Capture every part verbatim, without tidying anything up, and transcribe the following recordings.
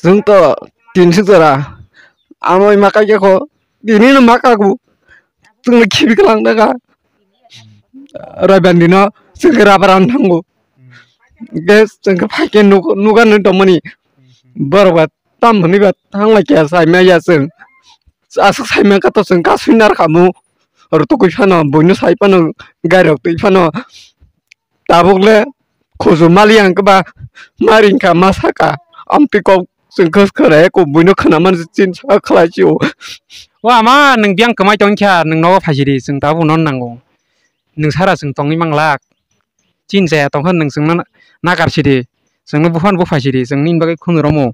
Chwng to tin suk jora. Amo ima kaikya kho. Tini no ma kagu. Chwng no khibi kwlang daga. Roiban dino chwng khe rubber an thango. Ges chwng khe phaikhe nuk-, nugan no tongmani. Borok ba tam hwnwi ba thang lai khe sai maya chwng. Aswk sai maya khe to chwng kasui nar khamu. Oro tukui phano buino sai phano gari rok twi phano. Tabuk le khujum mali ang khe ba ma ring kha ma sa kha. Amtwi kok chwng khwrwkhe kok buino khwna man chin sa khlai chi o. O ama nwng biyang kwmai tong kha nwng nogo phai sidi chwng tabuk no nango. Nwng sara chwng tongwi mang lak. Chin chaya tong kha nwng chwng no nakar sidi. Chwng no buphang buphai sidi chwng nini bagwi khunu romo.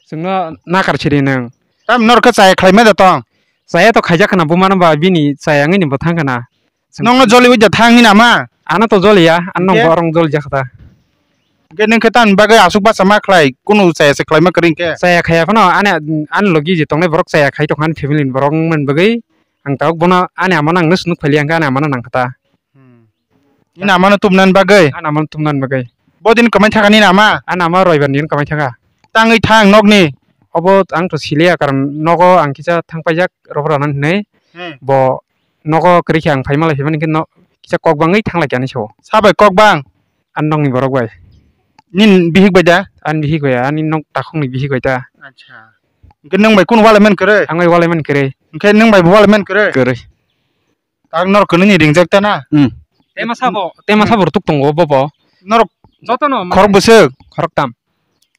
Chwngno nakar siri nwng. Tam norok khe chaya khlaimai da tong? Chaya to khaijak khna, bumano ba bini chaya wngwi ni bo thang khna. Chwng nokno joli wi da thang hini ama? Ano to joliya, ano hwnkhe? Borok joli jak kha ta. Hwnkhe nwng khe tamni bagwi aswk bacha ma khlai, kunu chaya se khlaima kwrwi hwnkhe? Chaya khaya phano ani, ani logi je tongnai borok chaya khai tongkha ani family ni borok wngmani bagwi. Ang tabuk bono ani amano ang no swnuk phailiya hwnkhe ani amano nang kha ta. Hmm. Nini amano tubunani bagwi? Ani amano tubunani bagwi. Bodin kwmai thangkha nini ama? Ani ama roibar ni kwmai thangkha. Tangwi thang nokni? Obo ang to siliya, karon nogo ang kisa thang paijak rogo rana hinwi. Hmm. Bo nogo kwrwi khe ang phaima lai phaimani khe no kisa kok bangwi thang lai khe ani sao. Sabai kok bang? Ani nokni borok bai. Nini bihik bai da? Ani bihik bai, ani nok takhukni bihik bai ta. Acha. Hwnkhe nwng bai kunu walai man kwrwi? Ang bai walai man kwrwi. Hwnkhe nwng bai bo walai man kwrwi? Kwrwi. Tak norok kwnwi ni ringjak ta na? Hmm. Tema sabo, tema sabo rwtuk tongo bobo. Norok jotono mane khorok bwswk? Khorok tam.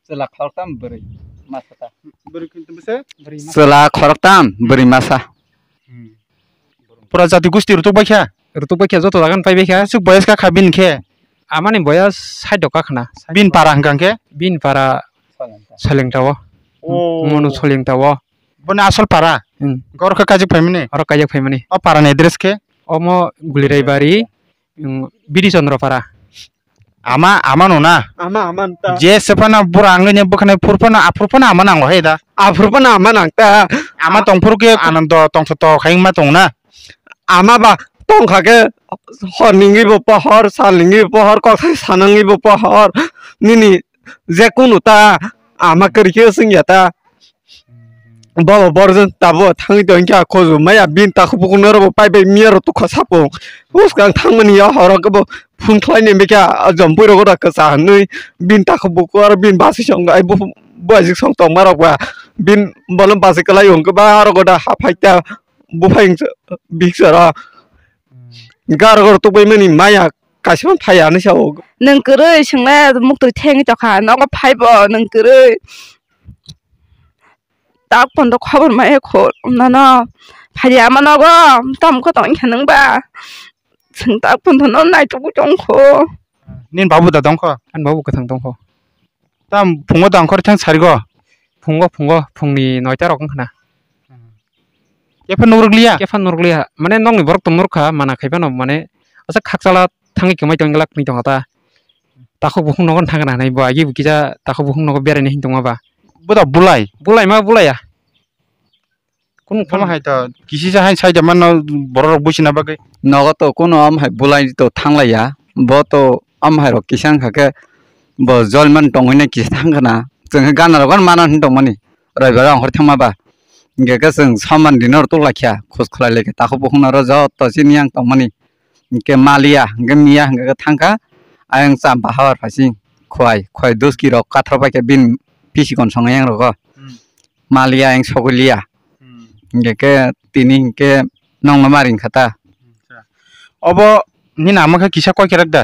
Chwla khorok tam bwrwi masa ta. Bwrwi kintu bwswk? Bwrwi masa. Chwla khorok tam bwrwi masa. Hmm. Pura jati gusti rwtuk bai kha? Rwtuk bai kha, joto jagan pai bai kha. Bwswk boyas ka kha bini khe? Amani boyas sait doka khna. Bini para hwnkha khe? Bini para Solengta. Solengta o. Oh. Monu Solengta o. Boni asol para? Hmm. Oro khe kaijak phaimani? Oro kaijak phaimani. O para ni address khe? Omo Gulirai bari, hmm, Bidi Chandra para. Ama, ama no na? Ama, ama ta. Je sephano bura angni bwkhani phurphano, aphurphano ama nango hai da? Aphurphano ama nang ta. Ama tongphuru khe Anando tongthoto khai ma tong na? Ama ba tongkha khe hor ningwi bo pohor, sal ningwi bo pohor, kok sai sanangwi bo pohor. Nini je kunu ta ama kwrwi khe swngya ta. Bobo borjwng tabo thangwi tongkha khojom maya bini takhuk bukhuk norok bo pai bai miya rok tukha sapo. Uskang thangmani ya horo khe bo phone khlai ni bikha jompui rogo da kwcha hinwi bini takhuk bukhuk aro bini basi song ai bu buajik song tongma rok ba bini bono basi kwlai hwnkhe ba aro goda haphai ta buphai biksa ro. Gar gor tukbai mani maya kaisa phai ani sao. Nwng kwrwi swngnai muktwi thengwi tokha nogo phaibo nwng kwrwi. Tak pondo khobor maya kho nono phai ama nogo tam kho tong kha nwng ba. Chwng tak pondo no naitukgwi tong kho. Nini babu da tong kho? Ani babu kwthang tong kho. Tam phungo tang khor thang sarigo? Phungo, phungo, phungni noita rok wngkha na. Kepha nukrukliya? Kepha nukrukliya. Mane nokni borok tong nurkha, mana khai phano mane asa khakchala thangwi kwmai tong glak ni tongkha ta. Takhuk bukhuk nogo thangna hinwi bo agi bo kisa takhuk bukhuk nogo beraina hin tongma ba. Boda bulai? Bulai ma bulaiya. Kunu Omo hai to kisisa hai sai da mano borok rok buchina bagwi. Nogo to kunu am hai bulai to thanglaiya. Bo to am hai rok kisa wngkha khe bo jolman tongwi nai kisa thang khna. Chwng khe gana rok mano hin tongmani. Roibar ang hor thangma ba. Hingke khe chwng soman dino rw tuklaikha. Khus khwlai laikha. Takhuk bukhuk no ro joto chini yang tongmani. Hingke maliya, hingke miya, hingke thangkha. Ayang cham bahar phasing. Khwai, khwai dos kilo kathar paikha bini pisikon songo yang rogo. Hmm. Maliya ang sogwi liya. Hmm. Hingke khe tini hingke nongno ma ring kha ta. Acha. Obo nini ama khe kisa koi kwrak da?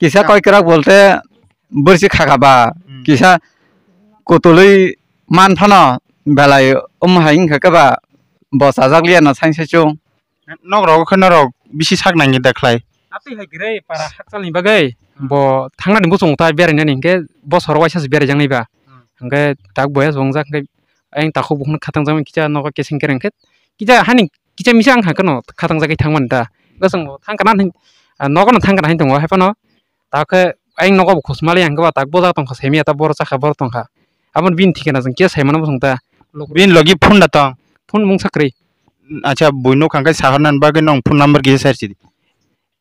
Kisa koi kwrak bolte bwrsi kha kha ba. Hmm. Kisa kutulwi man phano belai omo hai wngkha khe ba bo chajak liya no saingsa chung. Nok rogo khe norok bisi sak nangya da khlai? Atwi hai kwrwi para hakchalni bagwi. Hmm. Bo thangnani bosong ta berainani hingke bosoro waisa se beraijaknai ba. Hmm. Hingke tak boya se wngjak hingke ayang takhuk bukhukno khatangjakmani kisa nogo keseng kereng khe kisa hani kisa misa wngkha kheno khatangjagwi thangmani ta. Bosong bo thangkana hin, ah, nogono thangkana hin tongo hai phano. Ta khe ayang nogo bo khosmali hingke ba tak boja tongkha semiya ta boro chakha boro tongkha. Aboni bini thikana chwng kisa saimano bosong ta. Bini logi phone da tong? Phone mungsa kwrwi. Acha, buino khangkai sahornani bagwi nong phone number kisa share sidi.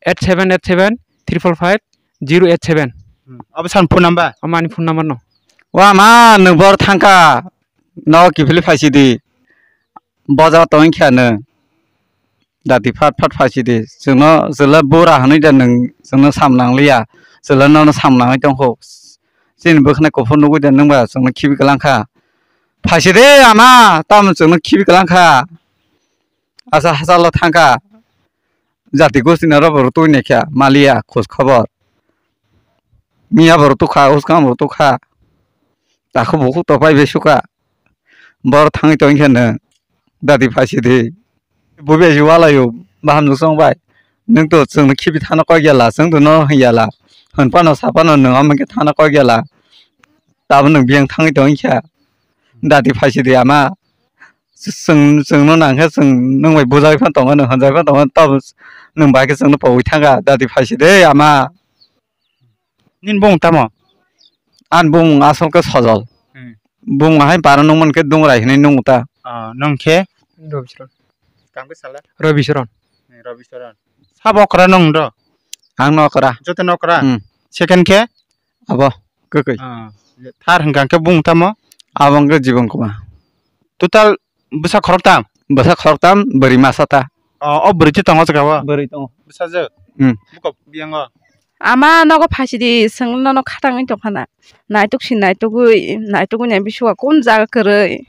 eight seven eight seven triple five zero eight seven. Hmm. Abo san phone number? Omo ani phone number no. Wa ma, nwng bor thangkha, no kiphilwi phaisidi. Boja tongkha nwng. Dati phat phat phaisidi. Chwngno chwla bura hwnwi da nwng chwngno sam nangliya. Chwla nono sam nangwi tongkho. Chini bwkhwnai kuphur nugwi da nwngba chwngno khibi kwlangkha. Phaisidi ama, tamo chwngno khibi kwlangkha. Asa hachalo thangkha. Jati gosti na robo rutui nekha maliya khoj khobor. Miya bo rutukha, uskang bo rutukha. Takhuk bukhuk to pai bai sukha. Bor thangwi tongkha nwng. Dati phaisidi. Bubi aji walayo baham nusong bai. Nwng to chwngno khibi thana kok yala, chwng to no hwn yala. Hwn pano sa pano nwng omo khe thana kok yala. Tabo nwng biyang thangwi tongkha. Dati phaisidi ama. Chwng, chwngno nangkhe chwng nwng bai bujagwi phano tongo, nwng hwnjagwi phano tongo, tabo nwng bai khe chwngno pogwi thangkha, dati phaisidi ama. Nini bumung tamo? Ani bumung asol khe Sojol. Hmm. Bumung hai para nung mankhe Dungrai hinwi nungo ta. Ah, nwng khe? Robi Soron. Tamo khe sala? Robi Soron. Hmm, Robi Soron. Sabo okra nwng do? Ang no okra. Joto no okra? Hmm. Second khe? Abo, kwkwi. Ah, third hwnkha khe bumung tamo? Abo wngkha Jibon Kumar. Total bwsa khoroktam? Bwsa khoroktam, bwrwi masa ta. O, o bwrwi twi tongo jaga o? Bwrwi tongo. Bwsajwk? Hmm. Buko biyango? Ama nogo phaisidi, chwng nono khatangwi tongkhana. Naitok si naitogwi, naitogwi nai bisugo kun jaga kwrwi.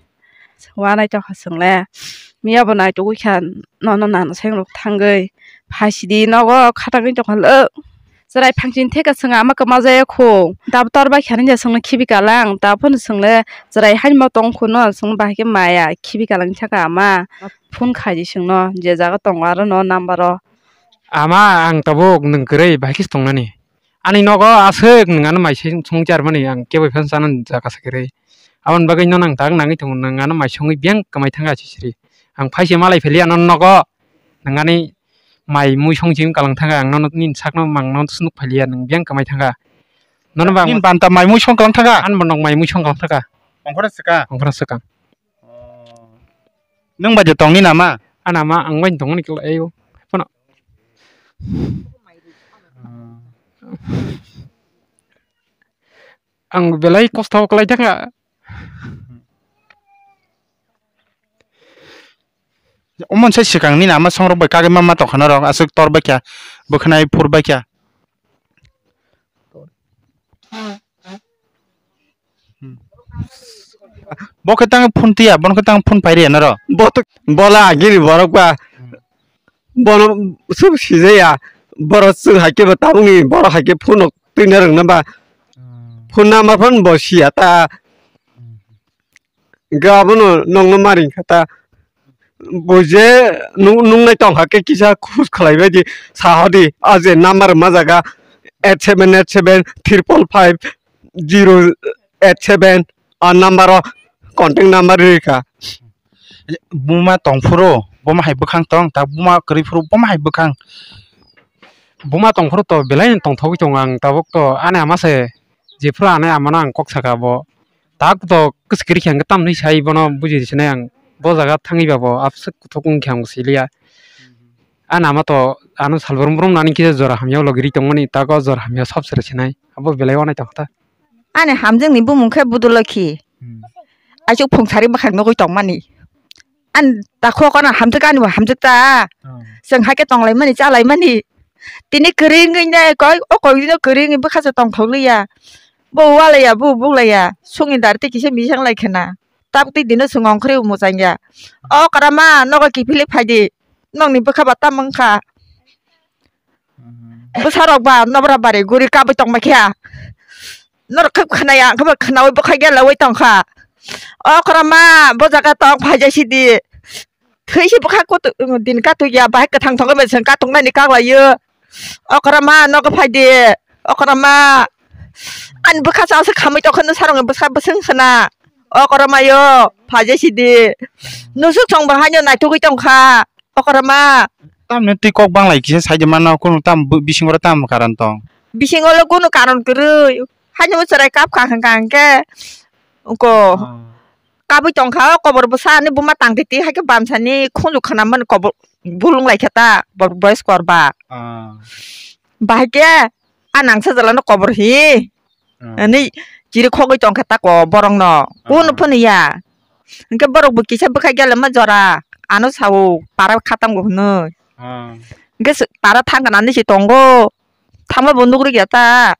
Uanaitokha chwngle. Miya bo naitogwi kha nono nana seng rok thangwi. Phaisidi nogo khatangwi tongkha lwk. Chwrai phangsini theka chwng ama kwma jaya kho. Dab tor bai kha nini chwngno khibi kalang. Taphano chwngle chwrai haino tong kho no chwng bahai khe maya khibi kalang thaka ama. Phone khaidi chwngno je jaga tongo aro no number o. Ama ang tabuk nwng kwrwi bahai khe tongnani. Ani nogo aswk nwng ano mai song charmani ang kebo phano chana jaga se kwrwi. Aboni bagwi no nang tak nangwi tongo nwng ano mai songwi biyang kwmai thangkha sisiri. Ang phaise malai pheli ano nogo nwng ani mai mui song chim kalang thangkha ang nono nini sakno mang nono snuk phaliya nwng biyang kwmai thangkha. Nono bang nini banta mai mui song kalang thangkha? Ani bo nok mai mui song kalang thangkha. Ongkhorna swkang? Ongkhorna swkang. Oh. Nwng bai de tongni nama? Ani ama ang bai tongmani kela eyo. Phano. Ang belai kosto kwlai thangkha. Omo se swkang nini ama songrok bai kagwi ma ma tongkha norok aswk tor bai kha bwkhwnai phur bai kha. Hmm. Bo khe tang phone tiya, bo khe tang phone pai riya noro. Bo to bola agini borok ba. Hmm. Bono sub sijaya. Borok chwng hai khe bo tabukni borok hai khe phone rok twina rwngna ba. Hmm. Phone number phone bo siya ta. Hmm. Ga bono nokno maring kha ta. Bo je nung-, nungnai tong kha khe kisa khus khlai bai di, sa hor di, a je number ma jaga eight seven eight seven triple five zero eight seven, a number o contact number ri kha. Buma tong phuru, buma hai bwkhang tong, ta buma kwrwi phuru, buma hai bwkhang. Buma tong phuru to belai tongthogwi tongo ang tabuk to, ani ama se, jephuru ani ama no ang kok saka bo. Tak to kwchwkiri khe ang tamni sai bono buji sinai ang bo jaga thangwi ba bo abswk kuthuk wng khe ang bo siliya. Ani ama to ano sal brum brum nani kisa jora hamya logi ri tongmani tago jora hamya sob sere sinai abo belai wanai tongkha ta. Ani hamjakni bumung khe Budulokhi. Hmm. Aisuk phung sari bwkhak nugwi tongmani. Ani takhuk ano hamjak ani bo hamjak ta. Hmm. Chwng hai khe tonglaimani chalaimani. Tini kwrwi wngwi nai koi o koi no kwrwi wngwi bwkha se tongthok liya. Bo walaiya, bo buklaiya, songni dar tei kisa misang lai khna. Tabuk tei dino chwng ongkhorwi mwchangya. O kwrama, nogo kiphilwi phaidi. Nokni bwkha ba tamo wngkha. Bwsarok ba nobra bari guri kabwi tongma khe. Norok khe khwnaya, khe ba khwnaui bwkha gelaui tongkha. O kwrama, bo jaga tong phaijai sidi. Thwi se bwkha kutu-, din katokya, bahai kwthang thangwi bai chwng katoknani kaklaio. O kwrama, nogo phaidi. O kwrama. Ani bwkha chao se khamwi tongkha, nwsarokni bwsa bwswng khna. O kwramayo, phaijai sidi. Nusuk chwng bo haino naitugwi tongkha. O kwrama. Tamni twi kok banglai kisa saidi mano, kunu tam bu-, bisingo tam karon tong. Bisingo le kunu karon kwrwi. Haino chwrai kap kha hwnkha hwnkhe. Uko. Ah. Kabui tongkha o kobor bwsa ani buma tang titi hai khe bamsani khunju khna mani kobor. bulung lai khe ta, bo-, boyos kor ba. Ah. Bahai khe, a nangsa jala no kobor hi. Ah. Ani chiri khogwi tong khe ta ko borok no. Kunu Ah. phunu ya. Hwnkhe borok bo kisa bwkhai gele ma jora. Ano sao para khatang bo hwnwi. Ah. Hwnkhe se para thang kana ni si tongo. Thangma bo nugri ya ta. Ah.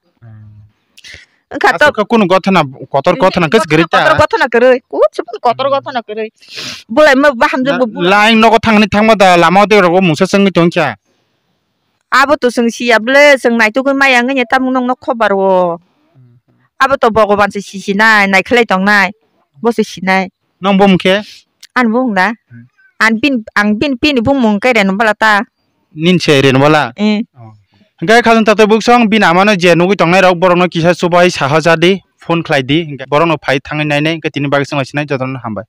Wngkha to Aswk khe kunu gothana, kotor gothana khe Gothana, kwrwi ta. Kotor gothana kwrwi. Kuchuk kotor gothana kwrwi. Bolai ma bahamjak Na, bo bula. Laing nogo thangni thangma da lama de rogo mungsa chwngwi tongkha. Abo to chwng siya ble, chwng naitugwi maya wngya tamung nokno khobar o. Abo to Bhogoban se sisinai, naikhlai tongnai. Bo se sinai. Nang bo mungkhe? Ani bumung da? Hmm. An bin, ang bin, bini bumung khe Renubala ta. Nin se Renubala? Eh. Oh. Hingke khajang tato buksong bini amano je nugwi tongnai rok borokno kisa chubai saha jadi phone khlai di, hingke borokno phai thangwi nainai, hingke tini bagwi chwng sinai jotono hambai.